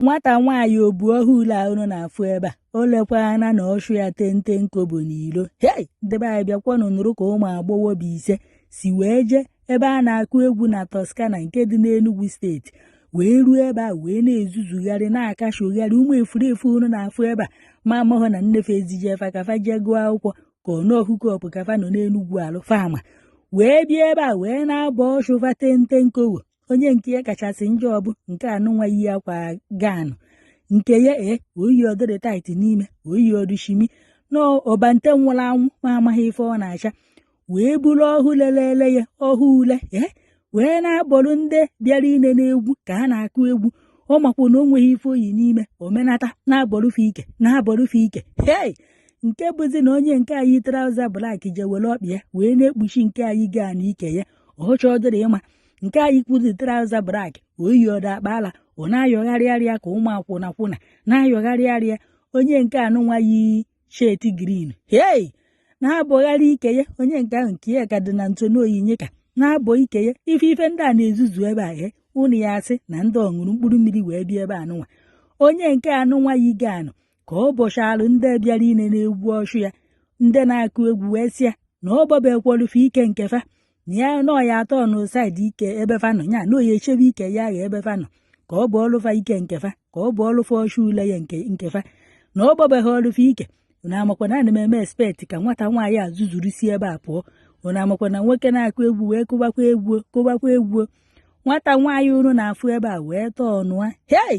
Nwata nwaanyị obu ọhụụ a unu na-afụ ebe a, o lekwana na ọchụ ya 10 10 kobo n'ilo. Hei, ndị be anyị, bịakwanụ nụrụ ka ụmụ agbọghọbịa ise si wee jee ebe a na-akụ egwu na Toscana nke dị n'Enugu Steeti, wee ruo ebe a wee na-ezuzugharị, na-akashogharị. Ụmụ efurefu unu na-afụ ebe a, ma amahụ na nnefe ezije fa ka fa jee gụọ akwụkwọ, ka ọ n'ọhụkọpụ ka fa nọ n'Enugwu alụ fama, wee bịa ebe a wee na-abọ ọchụ fa 10 10 kobo. Onye nke ya kachasị njọ bụ nke anụnwa yi akwa gown nke ya. Ee, oyi ọdịrị tight n'ime, oyi ọdụshimi n'ọbante nwụrụ anwụ, ma amaghị ife ọ na-acha, wee buru ọhụ lelele ya ọhụ ule, ee, wee na-abọrụ ndị bịara ine n'egwu ka a na-akụ egwu. Ọ makwa na o nweghị ife oyi n'ime, omenata na-abọrụfe ike, na-abọrụfe ike. Hei, nke bụzi na onye nke anyị trouser black je were ọkpa ya wee na-ekpuchi nke anyị gaa n'ike ya. Ọ chọdịrị ịma nke anyị kwuzi trouser black, oyi ọdụ akpa ala, ọ na-ayọgharị arịa ka ụmụ akwụna kwụna na-ayọgharị arịa. Onye nke anụnwa yi shirt green, hei, na-abọgharị ike ya. Onye nke ahụ nke ya ka dị na ntụnoyinye ka na-abọ ike ya. Ife ndị a na-ezuzu ebe a, ụnụ ya asị na ndị ọṅụrụ mkpụrụ mmiri wee bịa ebe anụnwa. Onye nke anụnwa yi gown ka ọ bọchalụ ndị bịara ine n'egwu ọchụ ya, ndị na-akụ egwu wee sị ya na ọ bọbekwọlụfe ike nke fa, na ya nọ ya atọ n'side ike ebe fa nọ ya na oyi echebe ike ya agha ebe fa nọ, ka ọ bụ ọlụfa ike nke fa, ka ọ bụ ọlụfa ọchụ ule ya nke fa, na ọ bọbeghị ọlụfa ike. Unu amakwa na ana m eme expect ka nwata nwaanyị a zuzuru si ebe a pụọ. Unu amakwa na nwoke na-akụ egwu wee kụbakwa egwu, kụbakwa egwu. Nwata nwaanyị unu na-afụ ebe a wee tọọ ọnụa. Hei,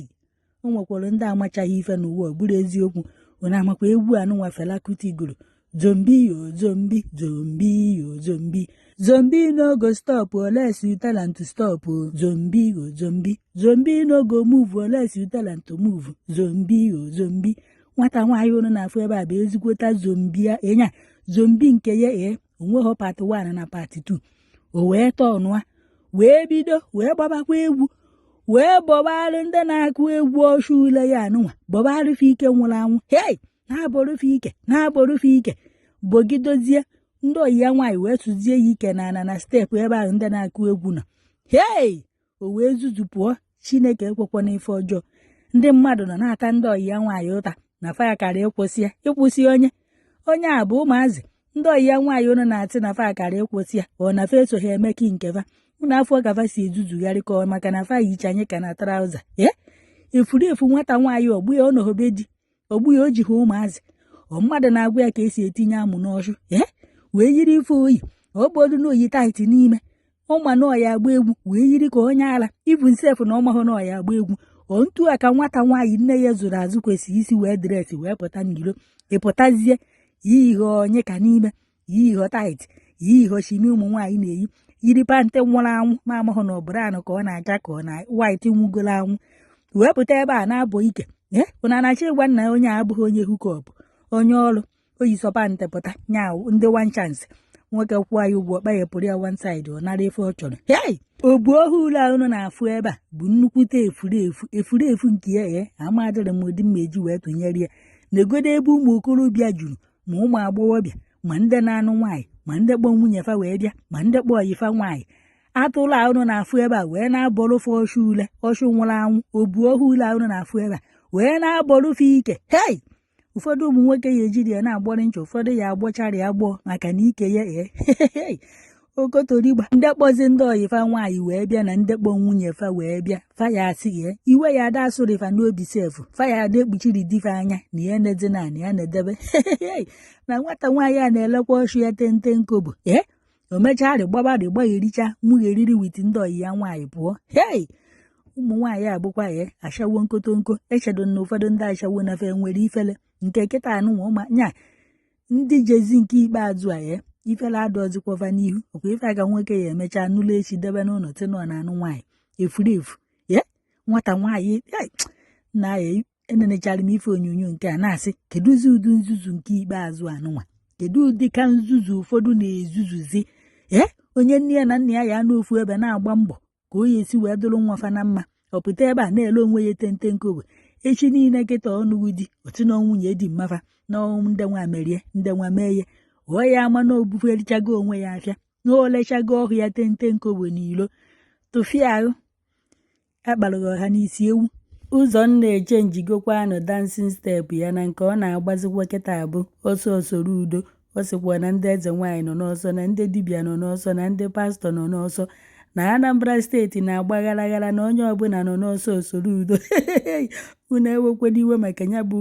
o nwekwara ndị amachaghị ife n'ụwa, ọ bụrụ eziokwu. Unu amakwa egwu anụnwa Fela Kuti gụrụ, "Zombie yo zombie, zombie yo zombie, zombie no go stop unless you tell am to stop. Zombie yo zombie, zombie no go move unless you tell am to move, zombie yo zombie." Nwata nwaanyị unu na-afụ ebe a bụ ezigbota zombie enya zombie nke ya. Ee, onweghị part 1 na part 2. O wee tọọnụa wee bido wee gbabakwa egwu, wee bọbalụ ndị na-akụ egwu ọchụ ule ya anụnwa, bọbalụfe ike nwụrụ anwụ. Hei, na-abọrụfe ike, na-abọrụfe ike, bọgidozie ndị oyi ya nwaanyị wee tụzie ya ike na ana na step ebe ahụ ndị na-akụ egwu nọ. Hei, o wee zuzu pụọ. Chineke ekwekwana ife ọjọọ. Ndị mmadụ nọ na-ata ndị oyi ya nwaanyị ụta na fa kara ịkwụsị ya, ịkwụsị onye a bụ ụmụazị. Ndị oyi ya nwaanyị unu na-atị na fa kara ịkwụsị ya, ọ na fa esoghị emeki nke fa. Unu afọ ka fa si ezuzugharị ka ọ maka na fa yicha anyị ka na trouser. Ee, efuru efu nwata nwaanyị ọgbụ ya, ọ nọhobe di ogbu ya, o ji ha ụmụazị. Ọ mmadụ na-agwa ya ka esi etinye amụ n'ọchụ. Ee, wee yiri ife oyi, ọ bụrụ na oyi tight n'ime ọma na ọya agba egwu, wee yiri ka onye ala ibu nsef na ọmahụ na ọya agba egwu. Ọ ntu a ka nwata nwaanyị nne ya zụrụ azụ kwesịrị isi wee dress wee pụta n'iro. Ịpụtazie yi ihe onye ka n'ime, yi ihe tight, yi ihe oshimi ụmụ nwaanyị na-eyi, yiri pant nwụrụ anwụ, ma amahụ na ọbụrụ ka ọ na-acha ka ọ na white nwugolo anwụ, wee pụta ebe a na-abọ ike. Ee, ụna na-achọ ịgwa nna onye a abụghị onye hookup, onye ọrụ oyi sọ pant pụta nya ndị one chance. Nwoke kwụọ ya ụgwọ, kpaghepụrụ ya one side, ọ nara ife ọ chọrọ. Hei, obu ohu ule a unu na-afụ ebe a bụ nnukwute efurefu, efurefu nke ya. Ee, amadịrị m ụdị mma eji wee tụnyere ya. Negodo ebe ụmụ okorobịa juru, ma ụmụ agbọghọbịa, ma ndị na-anụ nwaanyị, ma ndị kpọ nwunye fa wee bịa, ma ndị kpọ oyi fa nwaanyị. Atụrụ a unu na-afụ ebe a wee na-abọrụfe ọchụ ule, ọchụ nwụrụ anwụ. Obu ohu ule a unu na-afụ ebe a wee na-abọrụfe ike. Hei, ụfọdụ ụmụ nwoke ya ejiri ya na-agbọrị ncha, ụfọdụ ya agbọchara ya agbọ maka na ike ya. Ee, okotorigba ndị kpọzi ndị oyi fa nwaanyị wee bịa na ndị kpọ nwunye fa wee bịa, fa ya asị ya iwe ya ada asụrị fa n'obi sef, fa ya ada ekpuchiri di fa anya na ya nedina na ya na-edebe na nwata nwaanyị a na-elekwa ọchụ ya 10 10 kobo. Ee, o mechaa rịgbaba rịgbaghericha nwugheriri with ndị oyi ya nwaanyị pụọ. Hei, ụmụ nwaanyị abụkwa ya ashawo nkotonko. Echedo na ụfọdụ ndị ashawo na fe nwere ifele nke kịta anụnwa ụma nya ndị jezi nke ikpeazụ a ya ifele adọzikwava n'ihu ọkwa ife aga. Nwoke ya emechaa nụlụ echi debe n'ụlọ tinọ na anụ nwaanyị efuru efu ye nwata nwaanyị na ya. Enenechara m ife onyonyo nke a na-asị, kedụzi ụdị nzuzu nke ikpeazụ anụnwa? Kedu ụdị ka nzuzu ụfọdụ na-ezuzuzi? Ee, onye nne ya na nna ya ya n'ofu ebe na-agba mbọ ka o ya esi wee dụrụ nwa fa na mma, ọ pụta ebe a na-ele onwe ya 10 10 kobo. Echi niile kịta ọnụgụ di otu na nwunye di mmafa na ndị nwa merie, ndị nwa mee ya, ghọọ ya ama na obuferichago onwe ya afịa na olechago ọhụ ya 10 10 kobo n'ilo. Tụfịa ahụ akparụghị ọha n'isi ewu. Ụzọnna echenjigokwanụ dancing step ya na nke ọ na-agbazikwa kịta bụ ọsọ Soludo. Ọ sịkwa na ndị eze nwaanyị nọ n'ọsọ, na ndị dibịa nọ n'ọsọ, na ndị pastọ nọ n'ọsọ, na Anambra Steeti na-agba ghara ghara, na onye ọbụla nọ n'ọsọ Soludo. Unu ewekwana iwe maka ya bụ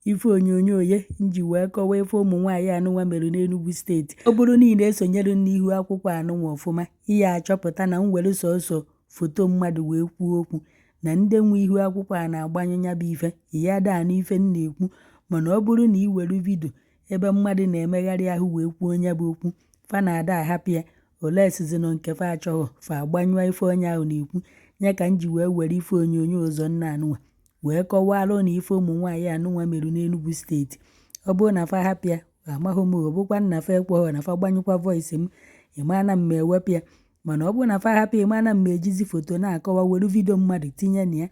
ife onyonyo ye nji wee kọwaa ife ụmụ nwaanyị anụnwa mere n'Enugu Steeti. Ọ bụrụ na ị na-esonyere n'ihu akwụkwọ anụnwa ọfụma, ị ya achọpụta na m were sọsọ foto mmadụ wee kwuo okwu na ndị nwe ihu akwụkwọ a na-agbanyụ ya bụ ife, ya da anụ ife m na-ekwu. Mana ọ bụrụ na ị were video ebe mmadụ na-emegharị ahụ wee kwuo onye bụ okwu, fa na-ada ahapụ ya olesizinụ nke fa achọghọ, fa agbanyụọ ife onye ahụ na-ekwu. Ya ka m ji wee were ife onyonyo Ụzọnna anụnwa wee kọwara na ife ụmụ nwaanyị anụnwa mere n'Enugu Steeti. Ọ bụrụ na fa hapụ ya, amaghị m, ọ bụkwa nna fa ekweghọ na fa gbanyụkwa voice m, ịma na m ewepụ ya. Mana ọ bụrụ na fa hapụ, ịma na m ejizi foto na-akọwa, were video mmadụ tinye na ya.